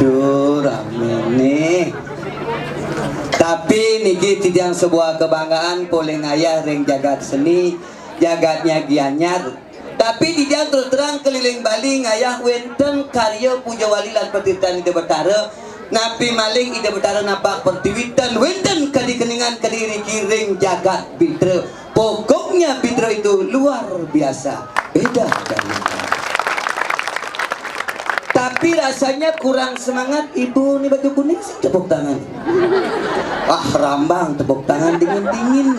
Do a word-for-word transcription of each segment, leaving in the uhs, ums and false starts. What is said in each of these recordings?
Duh, rame nih. Tapi niki titiang sebuah kebanggaan polih ngayah ring jagat seni, jagatnya Gianyar. Tapi titiang terus terang keliling Bali ngayah wénten karya puja wali lan patirtan Ida Betara, napi malih Ida Betara napak pertiwi tan wénten kadi keningan kadi riki ring jagat Bitra. Pokoknya Bitra itu luar biasa, beda dari yang lain. Tapi rasanya kurang semangat, ibu ni baju kuning sing tepuk tangan. Wah, rambang tepuk tangan dingin-dingin.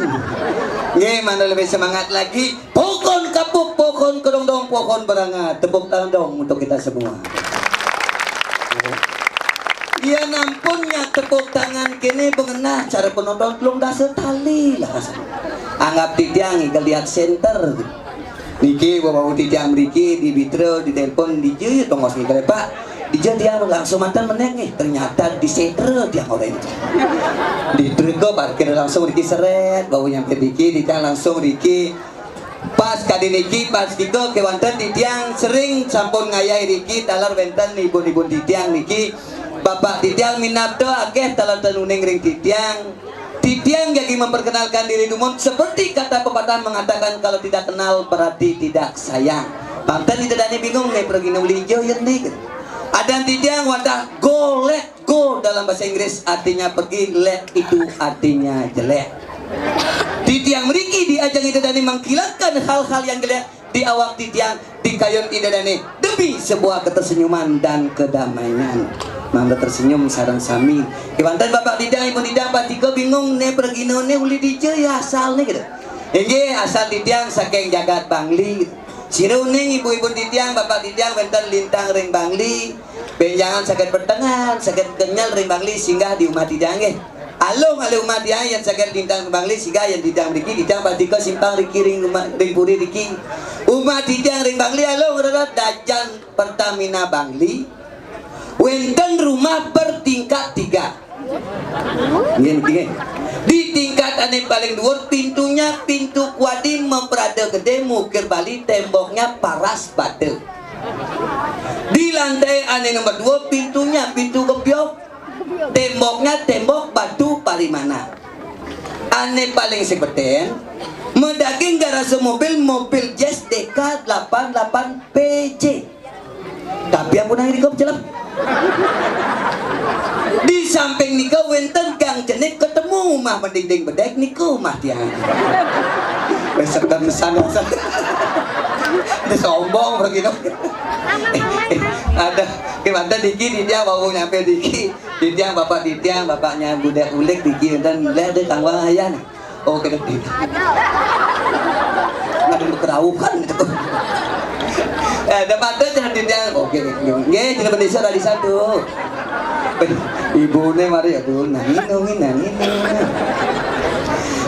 Nggih, mana lebih semangat lagi. Pohon kapuk, pohon kedondong, pohon beranga. Tepuk tangan dong untuk kita semua. Iya, nampunnya tepuk tangan kini bengenah cara penonton telung dasa tali lah. Anggap titiang ngikel di center. Niki bawa titiang mriki di Bitra, di telepon, dija ya tongos ngikel, Pak. Dija tiang langsung manten menék nggih, ternyata di Setra tiang orahé. Di Trega parkir langsung riki seret, bawa nyampe riki, titiang langsung riki. Pas kadi niki, pas nika kéwanten titiang sering sampun ngayahi riki taler wénten ibun-ibun titiang niki. Bapak titiang minabda akéh taler ten uning ring titiang. Titiang jagi memperkenalkan diri dumun seperti kata pepatah mengatakan kalau tidak kenal berarti tidak sayang. Banten Ida dané bingung né pragina uli ijo ya né. Adan titiang wantah golék, go dalam bahasa Inggris artinya pergi, lék itu artinya jelek. Titiang mriki diajeng Ida dané menghilangkan hal-hal yang jelek di awak titiang, di kayun Ida dané demi sebuah ketersenyuman dan kedamaian. Mangga tersenyum sareng sami. Kéwanten Bapak Didang, Ibu Didang, Pak Tiga bingung né pragina né uli dija ya asal né gitu. Inggih, asal titiang saking jagat Bangli. Sira uning ibu-ibu titiang, bapak titiang wénten lintang ring Bangli. Bénjangan saged petengan, saged kenyel ring Bangli singgah di umah titiang nggih. Alung alih umah tiang yén saged lintang ring Bangli singgah yén titiang mriki titiang padika simpang riki ring umah, ring puri riki. Umah titiang ring Bangli alung rerat dajan Pertamina Bangli. Wénten rumah bertingkat tiga. Nggih, nggih. Di tingkat ané paling dhuwur pintunya pintu kuadi maprada gedé mukir Bali, temboknya paras bata. Di lantai ané nomor dua pintunya pintu gebyog, temboknya tembok batu parimana. Ané paling sing petén, madaging garasa mobil, mobil Jazz D K delapan delapan P J. Tapi ampun, air kop celep. Di samping nika wénten gang jenit ketemu mah mending bedek niku mah tiang. Wes serta mesan rasa. Ini sombong begini. Eh, eh, ada, gimana diki di dia baru nyampe diki. Di tiang bapak di tiang bapaknya budek ulik diki dan lihat deh tangwang ayah nih. Oh, kena di. Ada kerauhan gitu. Eh, ada mata jangan di tiang. Oke, nggih, nggih, jeneng Indonesia tadi satu. Ibu ne mari, aduh, nangin, nangin, nangin.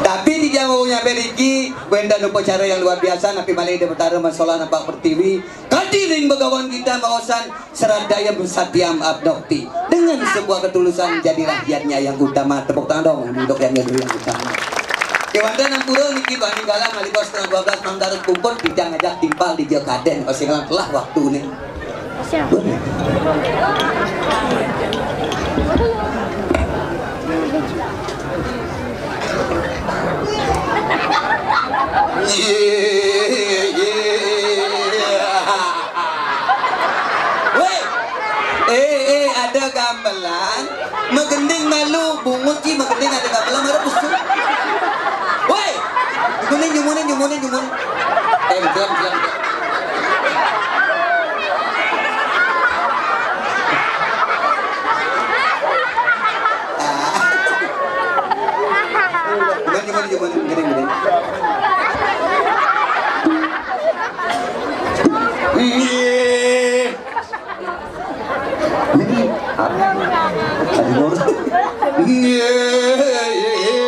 Tapi di Jawa nyampe riki, wénten upacara yang luar biasa, napi malih Ida Betara masolah napak pertiwi. Kadi ring Begawan kita maosan, sradayam satyam abdokti. Dengan sebuah ketulusan jadilah yadnya yang utama. Tepuk tangan dong untuk yadnya dulu yang utama. Kéwanten ampura niki bani galah nalika setengah dua belas mangdaru kumpul, titiang ngajak timpal di Jakaden. Pasti ngalang telah waktu nih. Wéh, eh, eh, ada gamelan. Magending malu, bungut ki magending ada gamelan, ada busuk. Wéh, nyumunin, nyumunin, nyumunin, nyumunin. Eh, diam, diam, diam. Gimana, gimana, gimana, gimana, gimana? Iya. Ini apa? Tadi mau. Iya, iya, iya.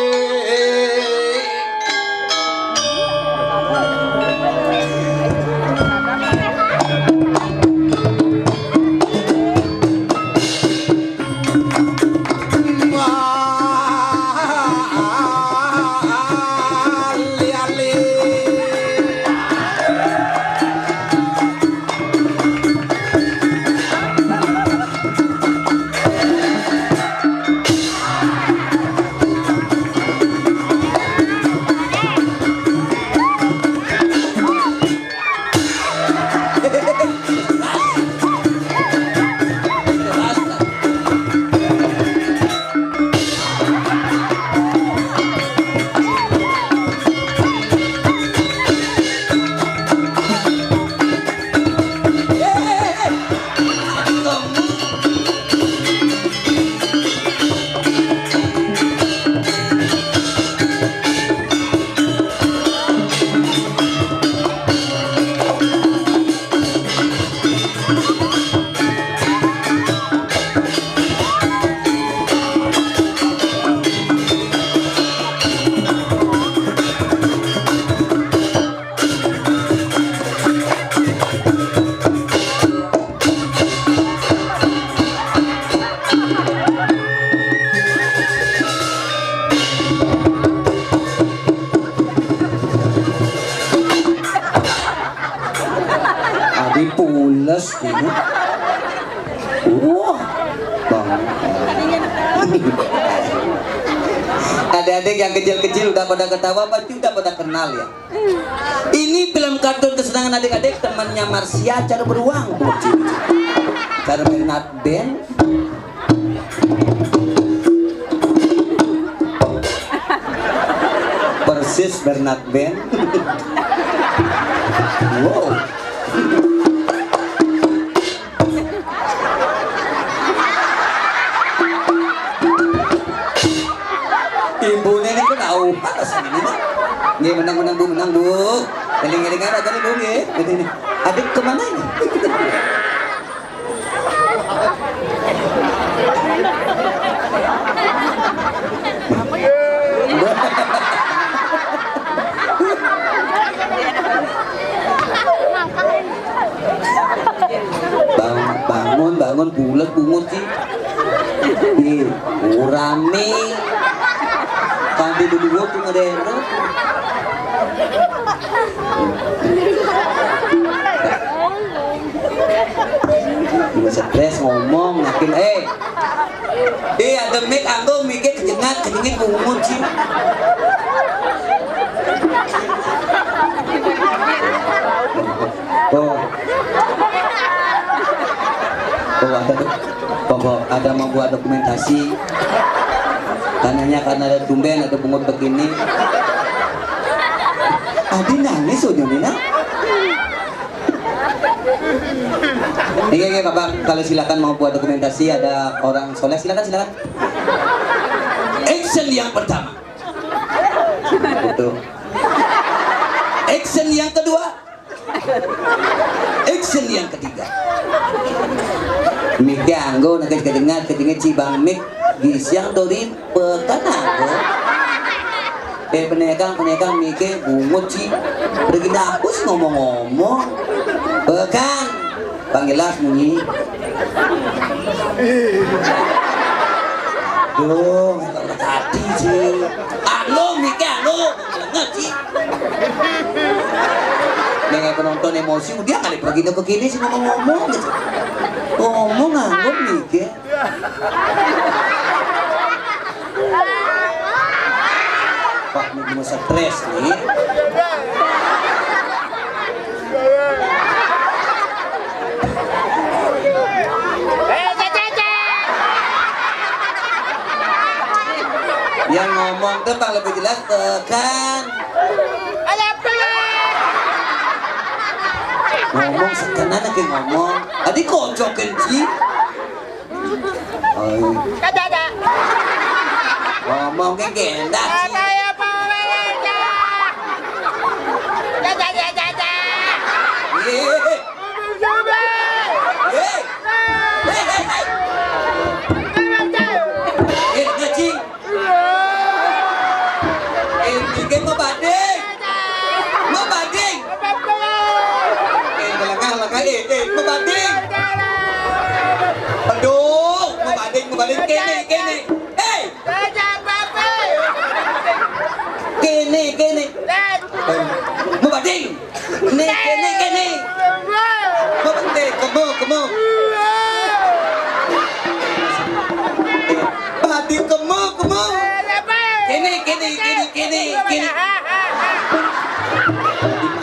Wah, Bang. Adik-adik yang kecil-kecil udah pada ketawa, pasti udah pada kenal ya. Ini film kartun kesenangan adik-adik, temannya Marsha, cara beruang. Cara Bernard Ben. Persis Bernard Ben. Wow. Ibunya ini kan tahu apa sih ini? Nggih, menang, menang, Bu, menang, Bu. Eling-eling aja tadi, Bu, nggih. Ini, ini. Adik kemana ini? Bang, bangun, bangun, bulat bungut sih. Ih, urami. Sampai duduk cuma deh. Udah stres ngomong, makin, eh. Eh, ada mic, anggo mic-e kejengat, kejengit bungut sih. Oh. Oh, ada tuh. Pokok ada mau buat dokumentasi. Tanyanya karena ada tumben, ada bungut begini. Adi nangis ujungnya, nak. Iya, iya, Bapak. Kalau silakan mau buat dokumentasi, ada orang soleh, silakan, silakan. Action yang pertama. Betul. Action yang kedua. Action yang ketiga. Mic-e anggo, nak kedengar, kedengar cibang mic, gisiang dorin, pekan anggo. Eh, penekang, penekang, mic-e bungut sih. Pergi dapus ngomong-ngomong. Pekan. Panggil las munyi. Duh, nggak hati sih. Anu, mic-e anu, ngelenget sih. Dengan penonton emosi, dia kali pergi ke kini sih ngomong-ngomong gitu. Ngomong anggo mic-e. Wah, ini mau stres nih. Yang ngomong tuh bang lebih jelas tuh kan. Ngomong sekenan lagi ngomong. Tadi kocokin sih. Ayo. Ngomong ke gendak sih. Iya. Hei. Hei, hei, hei. Eh, ngajing. Eh, bikin mau banding. Mau banding. Eh, melengah, melengah, eh, eh, mau banding. Aduh, mau banding, mau banding. Kene, kene. Hei. Kene, kene. Eh, mau banding. Nih, kene, kene. Kemo, kemo, kemo. Mati kemo, kemo. Kene, kene, kene, kene, kene.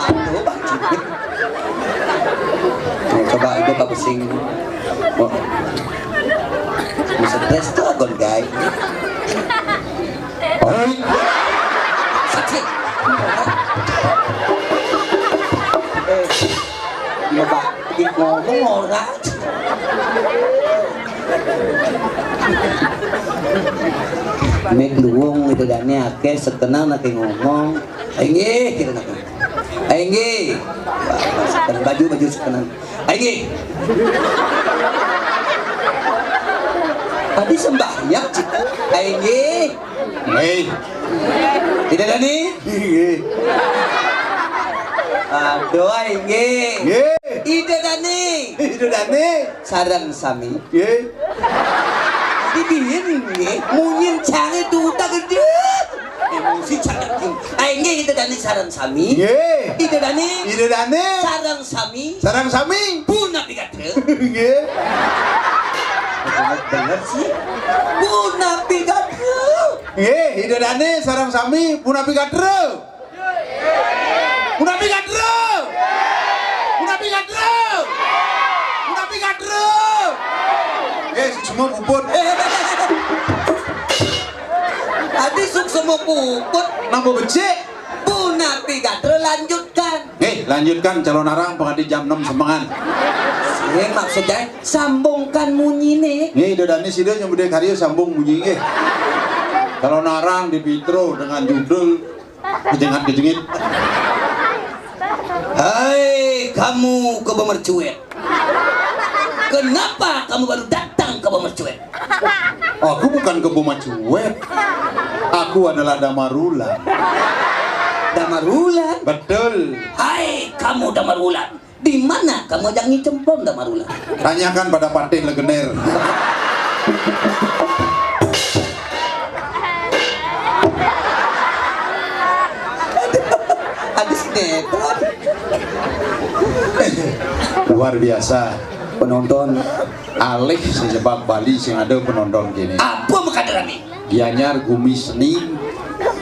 Aduh, Bang Cipit. Nih, coba itu Pak Besing. Oh. Bisa stres tuh, Agon, guys. Oi. Sakit. Eh, iya, Pak. Ngomong ora. Nek luwung itu dane akeh sekenang nek ngomong. Inggih, gitu nek. Inggih. Dan baju, baju sekenang. Ayo, nggih. Tadi sembahyang, Cik. Ayo, nggih. Nggih. Ida Dani? Nggih. Aduh, ayo, nggih. Nggih. Ida Dani. Ida Dani. Sareng sami. Nggih. Dibihin, nggih. Munyin cange duta gede. Emosi cange. Ayo, nggih, Ida Dani sareng sami. Nggih. Ida Dani. Ida Dani. Sareng sami. Sareng sami. Pun nabi gede. Nggih. Bener sih. Punapi gatra. Nggih, Ida Dane sareng sami punapi gatra. Punapi gatra. Punapi gatra. Punapi gatra. Nggih, semua puput. Adi suksma puput. Nambah becik. Punapi gatra, lanjutkan. Nggih, lanjutkan calonarang pangadi jam enam semengan. Sing maksudnya sambungkan munyine. Nggih, Ida Dane sida nyambut karya sambung munyi nggih. Calonarang di Pitro dengan judul Kejengit-kejengit. Hai kamu kebo mercuet. Kenapa kamu baru datang kebo mercuet? Aku bukan kebo mercuet. Aku adalah Damarulan. Damarulan? Betul. Hai kamu Damarulan. Di mana kamu jangi cemplon Damarulan? Tanyakan pada Patih Legender. Habis sinetron. Luar biasa. Penonton alih sing sebab Bali sing ada penonton kene. Apa makadar rame? Gianyar Gumi Seni.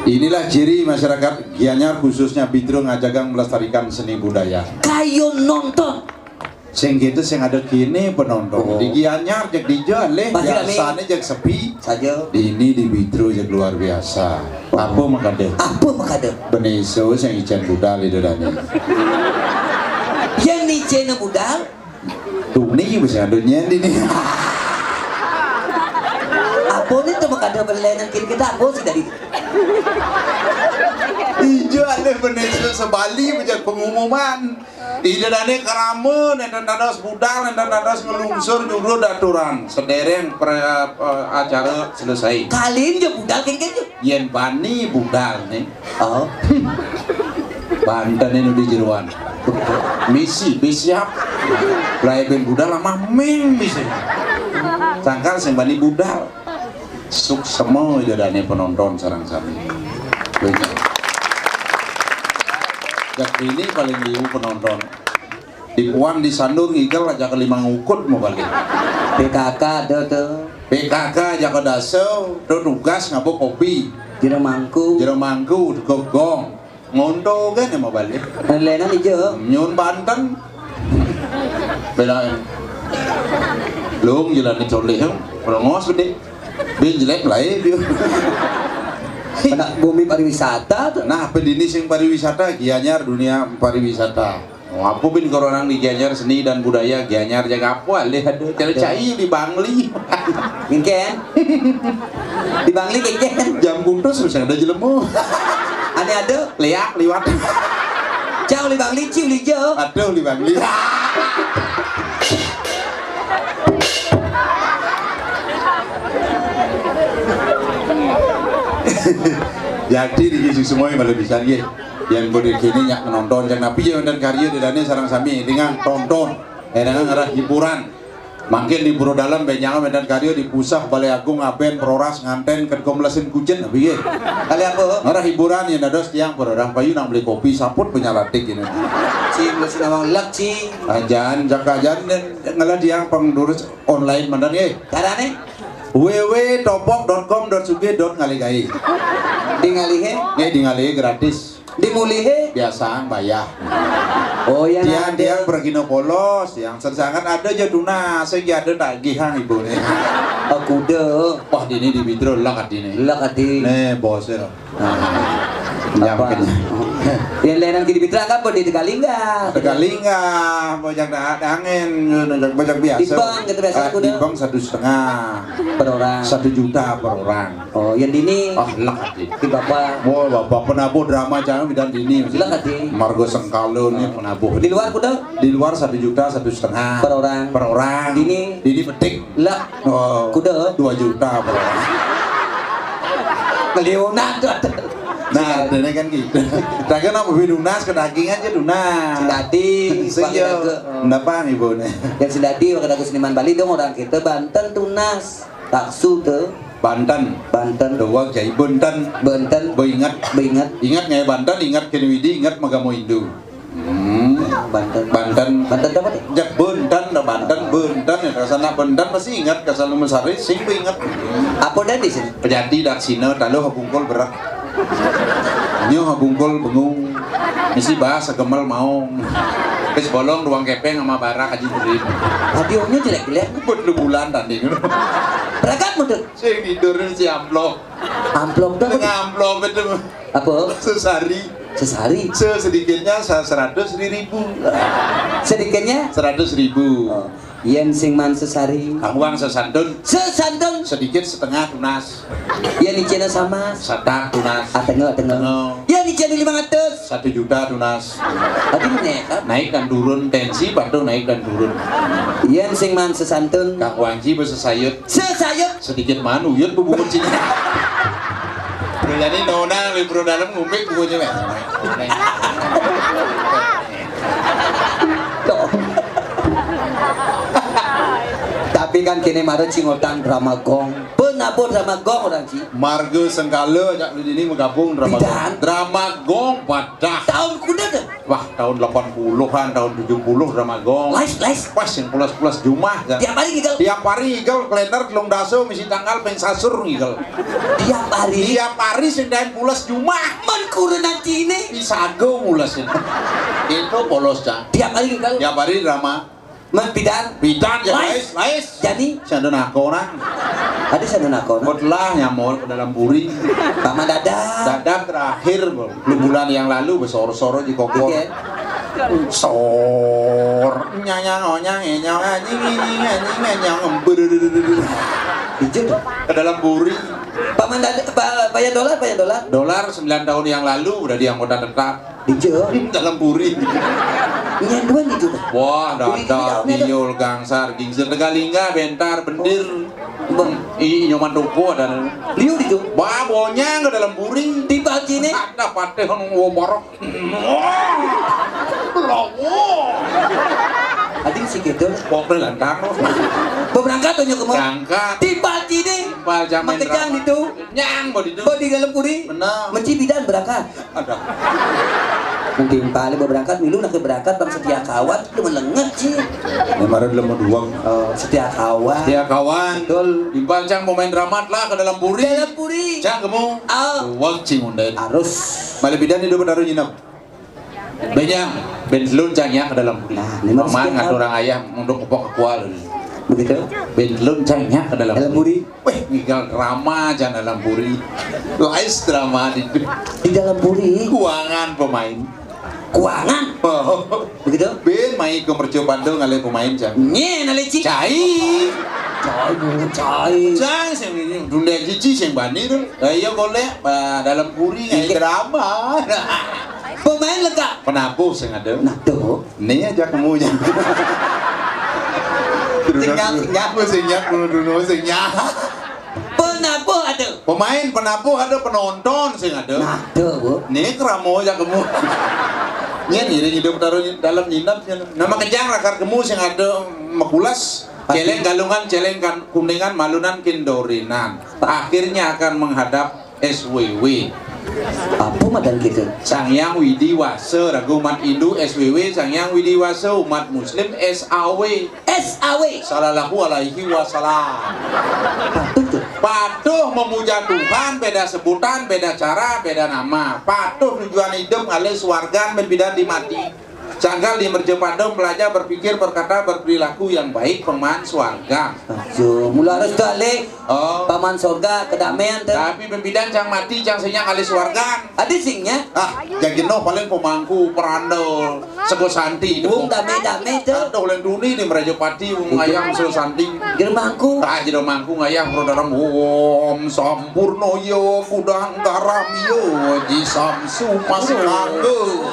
Inilah ciri masyarakat Gianyar, khususnya Bidro, ngajagang melestarikan seni budaya. Kayu nonton. Sing gitu sing ada kene penonton. Oh. Di Gianyar jeg dija leh biasane jeg sepi. Saja. Di ini di Bidro jeg luar biasa. Apa makade? Apa makade? Beneso sing icen budal itu tadi. Yang nicen budal? Tuni bisa ada nyen di ni. Apa ni tu makade belenan kiri kita apa sih tadi? Ijo ada beneso sebali macam pengumuman. Ida dane kerama, nenten dados budal, nenten dados ngelungsur nyuruh daturan. Sedereng pre-, eh, acara selesai. Kalin je budal kengkeng je. Yen bani budal ne. Oh. Banten ini di jeruan. Misi, misi apa? Lai ben budal amah ming misi. Sangkal sing bani budal. Suksema ida dane penonton sareng sami. Wis. Jak ini paling liu penonton. Di puan di sandur ngigel aja ke lima ngukut mau balik. P K K ada tu. P K K aja ke dasa, tu tugas ngabuk kopi. Jero mangku. Jero mangku, tegok gong. Ngonto kan yang mau balik. Lenan ijo. Nyun Banten. Belain. Lung jalan di coleh, pelongos gede. Bin jelek lah, eh, dia. Kena bumi pariwisata tu. Nah, pedini sing pariwisata, Gianyar dunia pariwisata. Oh, apa bin korang di Gianyar seni dan budaya Gianyar jaga apa? Alih ada. Cara cai di Bangli. Mungkin. Di Bangli kengkeng. Jam putus mesti ada jelema. Ane ada? Leak liwat. Cau li Bangli, ciu li jo. Aduh, li Bangli. Jadi niki sing semua malah bisa nggih. Yang boleh kini nyak menonton, yang napi ya dan karya di dane sarang sami dengan tonton. Eh, dengan arah hiburan. Mangkin di Pura Dalem, benjangan medan karya di pusah Balai Agung, Aben, Peroras, nganten, kedkom lesin kujen, piye? Kali apa? Ngarah hiburan yang dados tiang Peroras, payu nang beli kopi, saput penyalatik ini. Ci, mesti nawang lek, ci. Ajan, jaka ajan, ngelah tiang pengurus online mandan, eh. Carane? W W topok dot com dot sugih dot ngaligai. Di ngalihe? Nggih, di ngalihe gratis. Di mulihe? Biasa, bayar. Oh, iya, tiang, nanti. Tiang pergi no polos, yang sangat ada aja tunas, saya ada tagih hang ibu nih. Oh, kuda. Wah, dini di Bidro, lak hati nih. Lak hati. Nih, bos ya. Nah, ya, apa? Mungkin. Yang layanan kini Bidro, apa di Tegalingga? Tegalingga, bojak da-, angin, bojak biasa. Di bank, gitu, biasa, ah, kuda. Di bank satu setengah. Per orang. Satu juta per orang. Oh, yang dini? Ah, lek ati. Di bapak. Wah, bapak penabuh drama jangan bidan dini. Lek ati. Margo Sengkala nih penabuh. Di luar kuda? Di luar satu juta, satu setengah. Per orang. Per orang. Dini? Dini petik. Lek. Oh, kuda? Dua juta per orang. Keliunan tuh. Nah, dene kan gitu. Raga nak lebih lunas ke daging aja lunas. Sing dadi, sing pakai ya, dagu. Ndapang ibu nih. Yang sing dadi, pakai dagu seniman Bali dong orang kita Banten tunas. Taksu te. Banten. Doang jai Banten. Banten. Beingat. Beingat. Ingat ngai Banten, ingat kini Widi, ingat magamo Hindu. Hmm. Banten. Banten. Banten apa tuh? Jak Banten, dah Banten. Benten ya, kasana Benten pasti ingat, kasana Mesari sing ingat. Apa tadi sih? Pejati daksina, taluh habungkul berak. Nyoh habungkul bengung. Misi bahas segemel maong. Wis bolong ruang kepeng sama barak aja dulu. Hadiahnya jelek-jelek. Buat lu bulan tanding. Berangkat mudik. Sing tidur si amplop. Amplop tuh. Tengah amplop itu. Apa? Sesari. Sesari. Se sedikitnya sa-, seratus di ribu. Sedikitnya? Seratus ribu. Oh. Yen sing man sesari. Kamuang sesantun. Sesantun. Sedikit setengah tunas. Yen icena sama. Satak tunas. Atengel, atengel. Atengel. Yen icena lima ratus. Satu juta tunas. Tadi menekat. Naik dan turun, tensi patuh naik dan turun. Yen sing man sesantun. Kang Wanji bisa sayut. Sesayut. Sedikit manu, yun bubungun sini. Udah jadi nona, libur dalam ngumik bukunya, Mas. Tapi kan kini mara cingotan drama gong. Penabuh drama gong orang ci. Marga Sengkala ajak lu ini menggabung drama gong. Bidan. Drama gong padah. Tahun kuda tuh. Wah, tahun delapan puluhan, tahun tujuh puluh drama gong. Lais, lais. Pas yang pulas-pulas jumah kan. Tiap hari ngigel. Tiap hari ngigel, kalender telung dasa misi tanggal ping sasur ngigel. Tiap hari. Tiap hari sing daen pulas jumah. Men kurenan cine. Isago mulas ini. Itu polos, Cang. Tiap hari ngigel. Tiap hari drama. Men bidan. Bidan ya, Lais. Lais, Lais. Jani. Sandun aku orang. Tadi sandun aku orang. Kotlah nyamol ke dalam buri. Paman dadah. Dadah terakhir, bu. Dua bulan yang lalu, besor-sor di kokor. Oke. Sor. Nyanyang, onyang, enyang, anjing, anjing, anjing, enyang, ember. Hijau tuh. Ke dalam buri. Paman dadah, pa-, payah dolar, payah dolar. Dolar sembilan tahun yang lalu udah di anggota tetap. Hijau. Dalam buri. Nyenduan itu tuh. Wah, buri dadah, di daunnya tuh. Biul, gangsar, gingsir, tegalingga, bentar, bendir. Bang. Ih, nyoman tuku ada. Liu itu. Wah, bonyang ke dalam buri. Tiba sini. Ada pateh, nunggu borok. Lowo. Ading si gitu. Pokoknya lantang. Beberangkat tuh nyokemu. Berangkat. Tiba sini. Timpal zaman. Makejang berangkat. Itu. Nyang, bodi itu. Bodi dalam buri. Benar. Menci bidan berangkat. Ada. Mungkin paling berangkat, milu nak berangkat, Bang Setia Kawan, itu melenget sih. Kemarin lemu duang. Oh, Setia Kawan. Setia Kawan. Betul. Timpal cang pemain drama lah ke dalam buri. Dalam buri. Cang kemu. Ah. Duang cing unden. Harus. Malih bidan hidup taruh nyinam. Benyang, ben telun cang ya ke dalam buri. Nah, ini mah. Paman ngatur orang ayah untuk kepok kekual. Begitu. Ben telun cang ya ke dalam buri. Dalam buri. Weh, ngigal drama aja dalam puri. Lais drama di, di dalam puri. Kuangan pemain. Kuangan. Oh. Begitu? Ben mai ke mercu pandu ngalih pemain, Cang. Nye, nalih ci. Cai. Cai, cai. Cang, sing ini, dunda cici, sing bani tu. Lah iya boleh, dalam puri ngalih drama. Pemain lengkap. Penabuh sing ada. Nah, tuh. Ni aja kamu je. Sing nyap, sing nyap. Sing nyap, dulu, dulu, sing nyap. Penabuh ada. Pemain penabuh ada, penonton sing ada. Nah, ada, Bu. Ni keramo aja kamu. Nyen, ini hidup taruh dalam nyinap. Nama kejang lakar kamu sing ada mekulas. Celeng Galungan, celeng kan Kuningan, malunan Kindorinan. Akhirnya akan menghadap S W W. Apa madan gitu? Sang Hyang Widi Wasa, ragu umat Hindu, S W W, Sang Hyang Widi Wasa, umat Muslim, S A W. S A W. Sallallahu alaihi wasallam. Patut tuh. Patuh memuja Tuhan, beda sebutan, beda cara, beda nama. Patuh tujuan hidup, ngalih swargan, ben bidan di mati. Canggal di merja padam, belajar berpikir, berkata, berperilaku yang baik, pemahan swarga. Aduh, mula harus balik. Oh. Paman sorga, kedamaian tuh. Tapi pembidan cang mati, cang senyang alis swarga. Ada singnya? Ah, jagino paling pemangku, perandal, sego santi. Wong dame-dame tuh. Aduh, lain duni di Merajapati, wong ayam sego santi. Germangku. Ah, jero mangku ngayah, bro, dalam, om, sampurno, yo, kudang garam, yo, ji samsu, masih kanggo.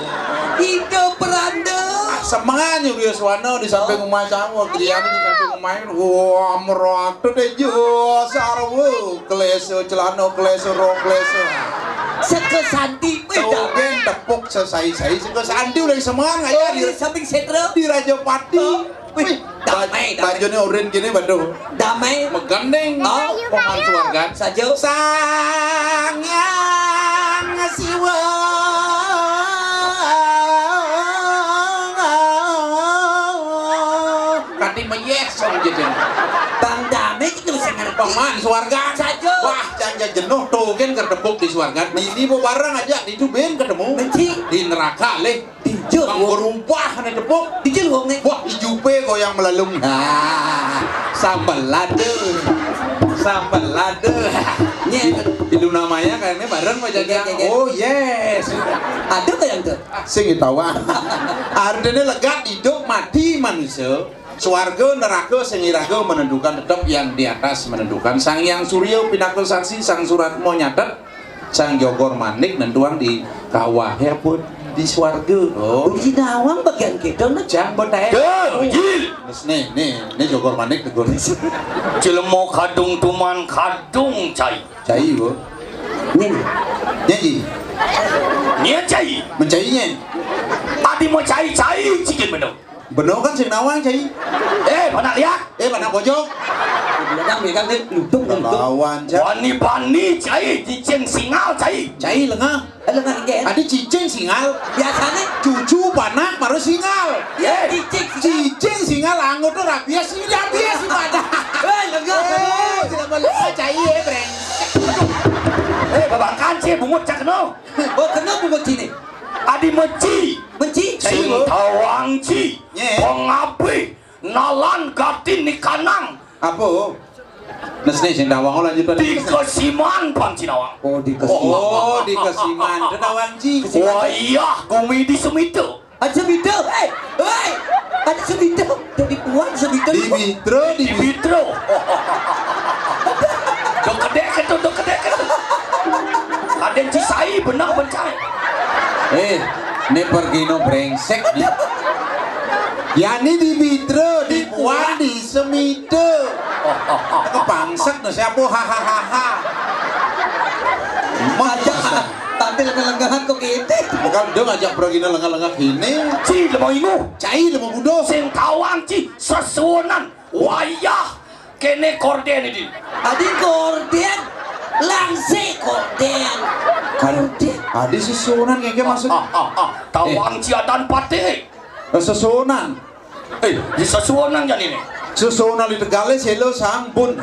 Ide peranda. Ah, semangatnya, Rio Suwana di samping rumah kamu, Griani di samping rumah. Wah, merotu deh, jo, sarwo, kleso, celano, kleso, ro, kleso. Seke santi, weh, Togen tepuk sesai-sai, seke santi udah semangat, oh, ya, di, di samping setra. Di Rajapati. Oh. Wih, damai, damai. Bajune oren kene, waduh. Damai. Megandeng. Oh. Paman swargan. Saja. Sang Hyang Siwa. Kati meyes. Gitu. Bang Dame itu sing ngerti. Paman, swarga. Saja. Wah, jangan jenuh tuh kan ketepuk di swarga. Ini mau bareng aja, itu ben ketemu. Benci. Di neraka, leh. Dijur. Bang berubah nih tepuk. Dijur, wong nih. Wah, ijupe goyang melalung. Ha, sambel lada. Sambel lada. Nyeh. Itu namanya kayaknya bareng Pak Jajang. Iya, iya, iya. Oh, yes. Ada kayak itu. Sing tawa. Artinya lega hidup mati manusia. Swarga, neraka, sing iraga menentukan, tetap yang di atas menentukan. Sang Hyang Surya pinaka saksi, Sang Suratma nyatet, Sang Jogor Manik nentuang di kawah ya pun di swarga. Oh. Bung Sinawang bagian kidul, nah. Jang botae. Duh, Jil. Terus nih, nih, nih Jogor Manik tegur. Jelema kadung tuman kadung cai. Cai, Bu. Nyen. Nyen, Ji. Nyen cai. Mencainya. Tadi mau cai-cai cikin bener. Beno kan sing nawang, cai. Eh, panak liak. Eh, panak bojok. Megang, megang, nih, lutung, lutung. Lawan, cai. Bani-bani, cai. Cicing singal, cai. Cai lengah. Eh, lengah, nggih. Ada cicing singal. Biasanya cucu panak baru singal. Ya, cicing singal. Cicing singal, anggota rabies, ini rabies, ini pada. Eh, lengah. Eh, sila malu, cai, eh, breng. Eh, babangkan, cai, bungut, cak, no. Oh, kena bungut sini. Adi meci. Meci? Sing tawang ci. Nye. Pengabih. Nalan gatin ni kanang. Apa? Nesne sing tawang lanjut. Di kesiman pan ci nawang. Oh, di kesiman. Oh, di kesiman. Itu tawang ci. Wayah gumi di semita. Ada semita. Eh, hei. Ada semita. Jadi puan semita. Di Bitro, di Di Bitro. Dok kedek itu, dok kedek itu. Ada yang cisai benar bencai. Eh, ini pergi no brengsek nih. Yani di Bitro, di puan di semita. Kebangsek no siapa, hahaha. Mah Aja tampil kelengahan kok gitu. Bukan dia ngajak pergi lengah-lengah gini. Ci, lemo ingu. Cai lemo budo. Sing tawang ci sesuunan. Wayah kene korden ini. Adi korden, langse korden. Kan korden. Adi sesuunan kayak maksud. Ah, ah, ah. Tawang Eh. Ciadan patih. Eh, sesuunan. Eh, di sesuunan kan ini. Sesuunan di Tegale selo sambun.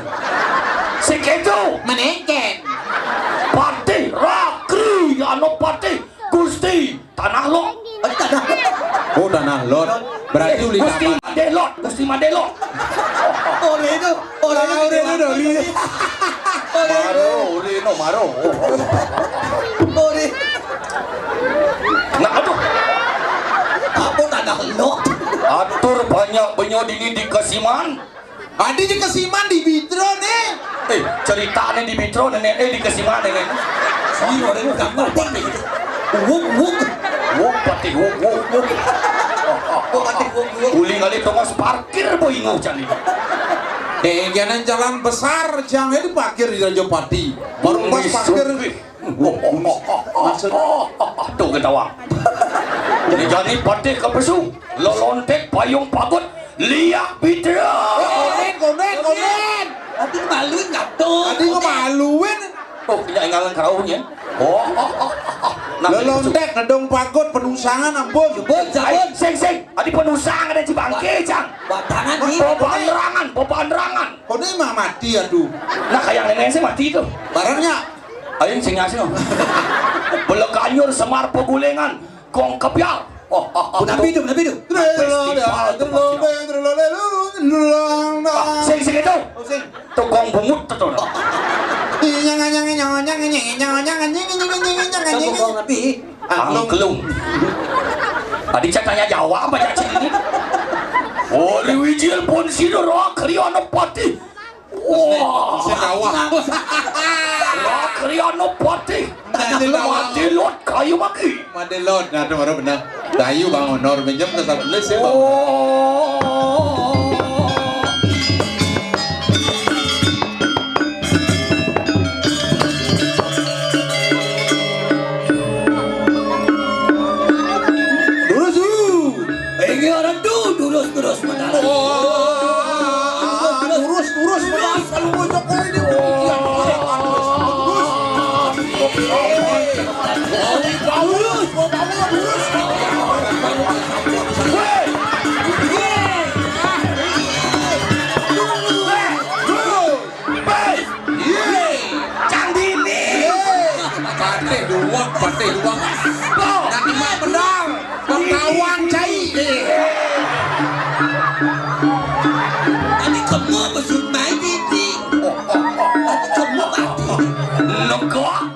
Sekejo. Menengken. Patih Rakri, anu patih Gusti Tanah Lot. Oh, Tanah Lot. Oh, Tanah Lot. Berarti Eh, uli Gusti Taman. Madelot, Gusti Madelot. Oleh itu, oleh itu, Ah, oleh itu, oleh itu. Maro, uli no, maro. Oleh. Nah, aduh. Apa Tanah Lot? Atur banyak benyo dini di Kesiman. Adi di Kesiman di Bitro nih. Eh, ceritane di Bitro nenek, eh, di Kesiman nenek. Iya, ada gambar. Wuk, wuk. Wuk, patih, wuk, wuk, wuk. Kok patih, wuk, wuk? Uli ngali tongos parkir, bo inguh, cani. Eh, jangan jalan besar, jangan itu parkir di Rajapati. Baru pas Wih, parkir. Sumpih. Maksud? Tuh ketawa. Jadi patih ke pesu, lolontek payung pagut, liak Bitro. Komen, komen, komen. Nanti maluin nggak tuh? Tadi kok maluin. Oh, punya ingalan kerauhnya. Oh, nah, Lelontek, nedong pagut, penusangan, ampun. Jebut, jebut. Sing, sing. Adi penusang ada Cibangke, Cang. Batangan nih. Bapak nerangan, bapak nerangan. Kok ini mah mati, aduh. Nah, kayak nenek sih mati itu. Barangnya. Aing sing ngasih. Beleganyur Semar Pegulengan, Gong Kebyar. Oh, oh, oh, Nabi itu, Nabi itu. Festival tuh pasti. Ah, sing, sing itu. Oh, sing. Tukang bungut tuh, tuh. Itu gong Nabi. Angklung. Tadi saya tanya Jawa apa, Cak, sini? Oh, Riwijil pun sini, roh, kriana pati. Wah, sing kawah. Lah, kriana pati. Nah, sing kawah. Mati lot kayu maki. Mati lot, nah, itu baru benar. Dayu Bang Honor, minjem ke satu list ya, Bang. Oh. Durus, uh. Inggih aran tuh, durus, durus, benar. Wah, durus, durus, benar. Kalau mau Jokowi ini, wah, iya, durus. Durus, mau kamu durus. Weh. Ang cai. Ani kamu maksud mai di di. Ani kamu mati. Nongko.